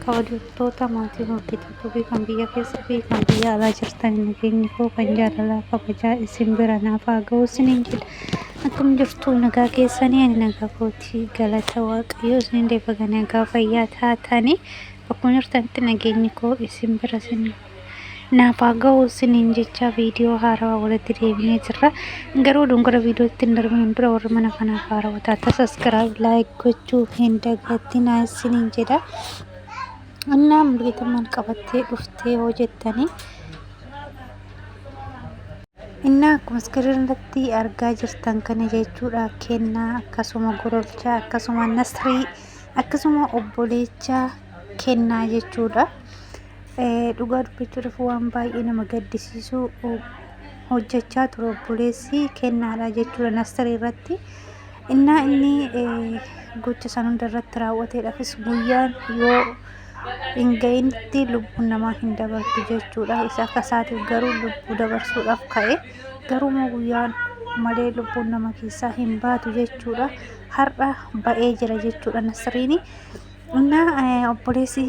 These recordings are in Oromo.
Kabajamtoota maatii hordoftoota fi kan biyya keessa fi kan biyya alaa jirtan nageenyi koo kan jaalalaa kabajaa isin bira naaf haa ga'u isiniin jedha. Akkam jirtu nagaa keessanii ani nagaa kootii galata waaqayyoo isiniin deebi'a nagaa fayyaa taatanii bakkuma jirtanitti nageenyi koo isin bira isin naaf haa ga'u isiniin jecha viidiyoo haarawaa walitti deebinee jirra. Garuu dongora viidiyootti hin darbin dura warri mana kanaaf haarawaa taatan saskiraayib laayik gochuu hin dagatinaa isiniin jedha. Innaa Mulgeeta maal qabattee dhuftee hoo jettanii Innaa akkuma iskiriin irratti argaa jirtan kana jechuudha kennaa akkasuma gololchaa akkasuma nasrii akkasuma obboleecha kennaa jechuudha. Dhugaa dubbachuudhaaf waan baay'ee nama gaddisiisu hojjechaa ture obboleessi kennaadha jechuudha Nastirii irratti. Innaa inni gocha san hunda irratti raawwateedhaafis guyyaan yoo hin ga'initti lubbuun namaa hin dabartu jechuudha. Isa akka isaatiif garuu lubbuu dabarsuudhaaf ka'e. Garuu immoo guyyaan malee lubbuun nama keessaa hin baatu jechuudha. Har'a ba'ee jira jechuudha Nasriini. Innaa obboleessi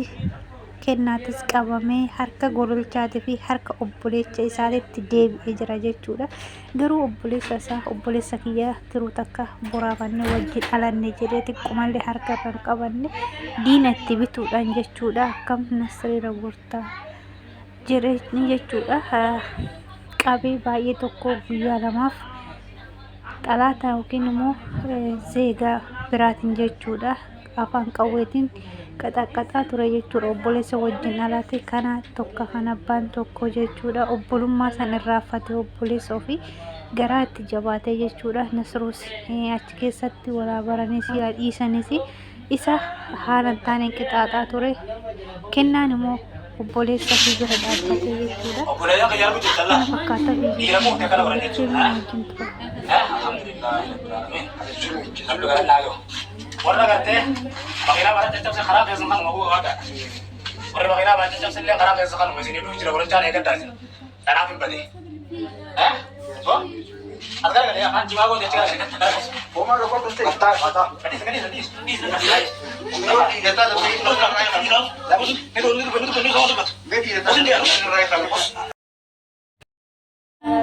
kennaatis qabamee harka gololchaatii fi harka obboleecha isaatitti deebi'ee jira jechuudha. Garuu obboleessa isaa obboleessa kiyya tiruu takka boraafannee wajjin dhalanne jedhee xiqqumallee harka irra hin qabanne diina itti bituudhaan jechuudha. Akkam nasriira gortaa jedhee jechuudha. Qabee baay'ee tokko guyyaa lamaaf xalaata yookiin immoo zeegaa biraatiin jechuudha. Afaan qawweetiin qaxaqqaxaa ture jechuudha. Obboleessa wajjin dhalate kana tokko kan abbaan tokko jechuudha. Obbolummaa san irraanfate obboleessa ofii garaa itti jabaate jechuudha. Nasruus achi keessatti walaa baranis yaa dhiisanis isa haala hin taaneen qixaaxaa ture. Kennaan immoo obboleessa ofii bira dhaabbate jechuudha. Obboleeyyan kiyya arguu jirtan Kana laa. fakkaata Dhiira viidiyoon moo kun kana baran hordofee jechuudha. mana wajjin tura. Alhamdulillah rabbil alamin. Rabbi galanna haa gahu. Warra gartee makiinaa bara caccabse karaa keessa kanuma bu'u waaqa. Warri makiinaa bara caccabse illee karaa keessa kanuma isin hidhuu jira walchaan eegaddaa isin. Kanaaf hin bade. Eh? Oh? As garagalee afaan jimaa goote achi garagalee. Gadhiis gadhiis gadhiis.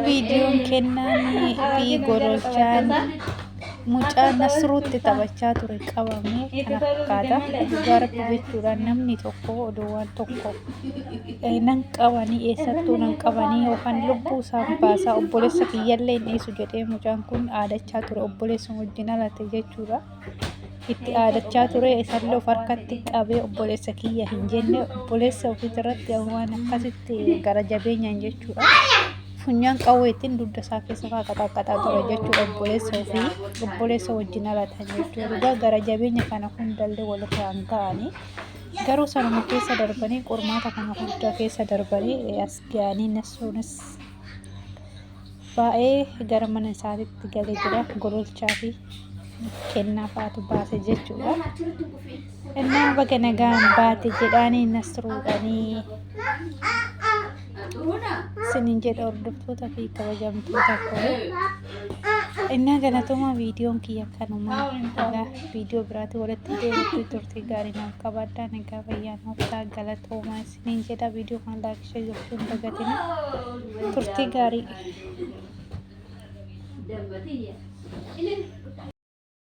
Viidiyoon kennaan fi gololchaan mucaa Nasruutti taphachaa ture qabame kana fakkaata. Dhugaa rabbi jechuudhaan namni tokko odoo waan tokko nan qabanii eessattuu nan qabanii yookaan lubbuu isaan baasaa obboleessa kiyyallee hin dhiisu jedhee mucaan kun aadachaa ture obboleessuma wajjin dhalate jechuudha. Itti aadachaa ture isallee of harkatti qabee obboleessa kiyya hin jenne obboleessa ofiitirratti waan akkasitti gara jabeenyaan jechuudha. Funyaan qawweetiin dugda isaa keessa fa'aa qaxaqqaxaa ture jechuudha obboleessa ofii obboleessa wajjin dhalatan jechuudha. Dhugaa gara jabeenya kana hundallee walirraa hin ka'anii garuu sanuma keessa darbanii qormaata kana hunda keessa darbanii as ga'anii nasuunis baay'ee gara mana isaatitti galee jira gololchaa fi kennaa fa'aatu baase jechuudha. Innaa baga nagaan baate jedhaanii nasruudhaanii sinin jedha hordoftoota fi kabajamtoota koo. Innaa galatoomaa viidiyoon kiyya kanuma egaa viidiyoo biraatti walitti deebi'utti turtii gaarii naaf qabaadhaa nagaa fayyaa naaf ta'a galatoomaa isiniin jedha viidiyoo kana laayik share gochuu hin dagatina turtii gaarii. Dambatiyya. Inni